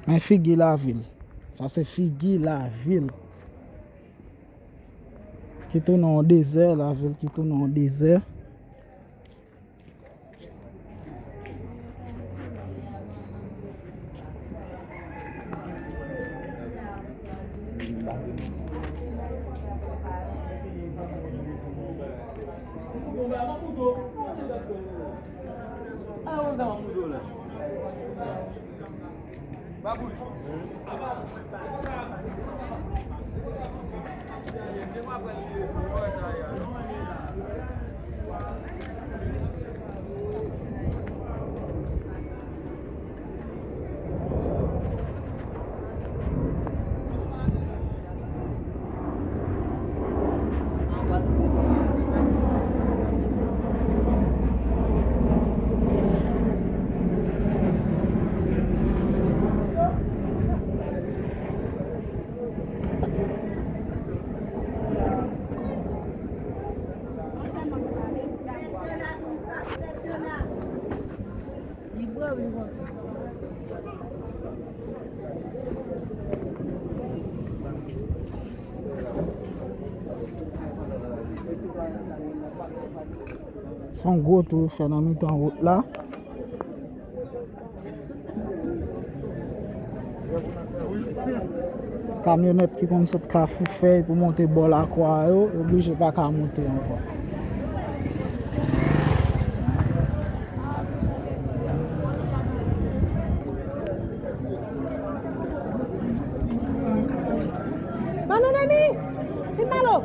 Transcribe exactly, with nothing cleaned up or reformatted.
Men figi lavil. Sa se figi lavil. Ki tounen yon dezè, lavil ki tounen yon dezè. Se yon gwo tou yo fè nan mitan wout la. Kamyonèt ki konn sot Kafou Fèy pou monte bò Lakwa yo, yo oblije pa ka monte ankò. Mano Nemi, vin malo.